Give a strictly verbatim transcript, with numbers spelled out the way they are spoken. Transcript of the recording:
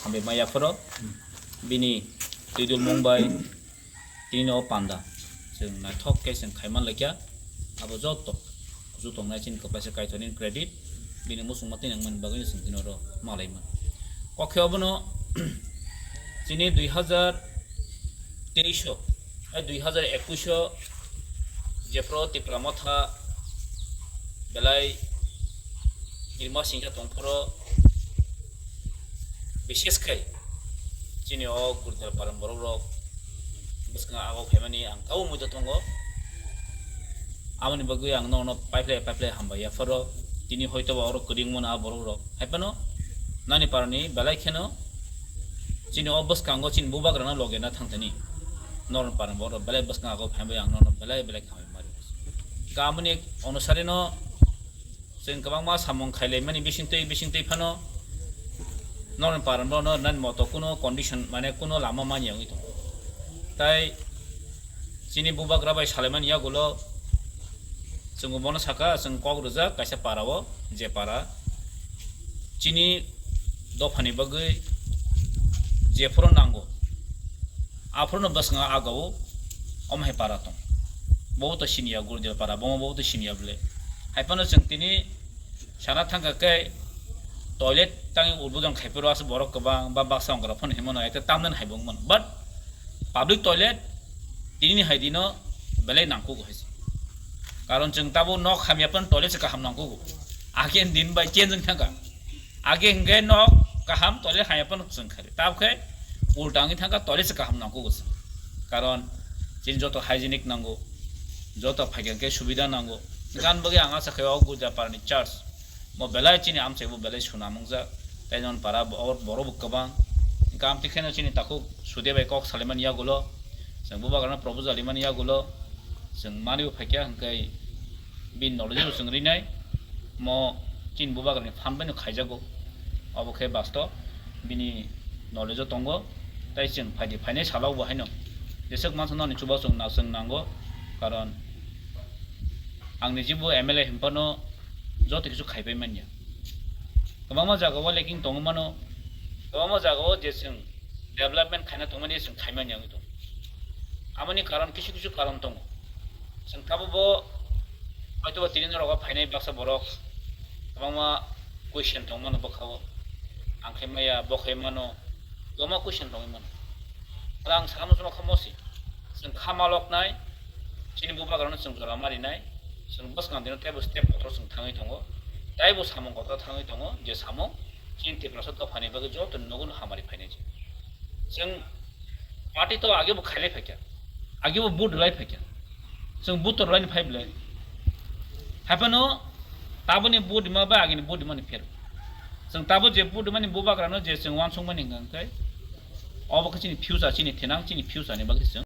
Hambai maya phoro bini twidulmung bai tini o panda chwng naithok khe chwng khaiman laikha. Abo joto kuchuk tongnai chini kwplaisa Kaitorni credit, bini muchungma tini wngmani bagwi chwng tini oro malaimani. Kokhe obono chini dui hazar teis o, hai dui hazar ekush o jephuru Tipra Motha belai kirima singsa tongphuru, bishes khai chini o Gurjal Paran borok rok bwskango agok phaimani ang tabuk muido tongo. Aboni bagwi ang nono paiplai paiplai hambai yapharo. Tini hoito ba oro kwrwi wngmano a borok rok. Haiphano nani parani belai kheno chini o bwskango chini bubagrano loge na thangthani. Norok parani borok belai bwskango agok phaimbai ang nono belai belai khambai mari. Gamoni onusarino chwng kwbangma samung khailaimani bisingtwi bisingtwi phano norok parani borokno nani moto kuno condition mane kuno lama manya wngwi tongo. Tai chini bubagra bai salaimani yagulo chwng bono saka, chwng kok rijak kaisa para o, je para chini dophani bagwi jephuru nango, aphuru no bwskango agao, omo hai para tong. Bobo to siniya Gurjal para, bomo bobo to siniya bwle. Haiphano chwng tini sana thangkha khe toilet tangwi udbodon khaiphuru aswk borok kwbang ba baksa ongkhorok phano hinmano, ekta tamlen hai bo wngmano. But public toilet tinini hai dino belai nangkugo hai se. Karon chwng tabuk nok hamya phano toilet se kaham nangkugo. Agen din bai change wng thangkha. Age hwnkhe nok kaham toilet hamya phano chwng khari. Tabuk khe ulta wngwi thangkha, toilet se kaham nangkugo chwng. Karon chini joto hygienic nango, joto phaikha khe subida nango. Gan bagwi ang asa khe o Gurjal parani church. Bo belai chini amchai bo belai swnam wngjak. Tai non para bo-, borok bo kwbang. Hwnkhe amtwi kheno chini takhuk Sude bai kok salaimani yagulo, chwng bubagrano proposal rimani yagulo, chwng manwi bo phaikha hwnkhe bini knowledge bo chwng rinai. Mo chini bubagrani phan baino khaijago. Obo khe basto bini knowledge o tongo. Tai chwng phaidi phainai salo bo haino jeswk mansa noni chuba chwng na chwng nango. Karon ang ni jibo M L A hinphano joto kisu khaipai manya. Kwbangma jagao lacking tongwi mano, kwbangma jagao je chwng development khaina tongmani chwng khaimani wngwi tongo. Aboni karon kisu kisu karon tongo. Chwng tabukbo hoitoba tini norok o phainai baksa borok kwbangma question tongmano bwkhao. Ang khe maya bo khe mano, kwbangma question tongwi mano. Aro ang sakno chwngno kha mosi. Chwng kha maloknai, chini bubagrano chwng jora marinai, chwng bwskang dino teibo step kotor chwng thangwi tongo, teibo samung kotor thangwi tongo, je samung chini Tiprasa dophani bagwi joto nogo no hamari phainai se. Chwng party to age bo khailai phaikha, age bo vote rwlai phaikha, chwng vote to rwlaini phai bwle. Haiphano taboni vote rwma bai agini vote rwmani pher. Chwng tabo je vote rwmani bubagrano je chwng uansukmani hwnkha hwnkhe, obo khe chini future, chini thinang, chini future ni bagwi chwng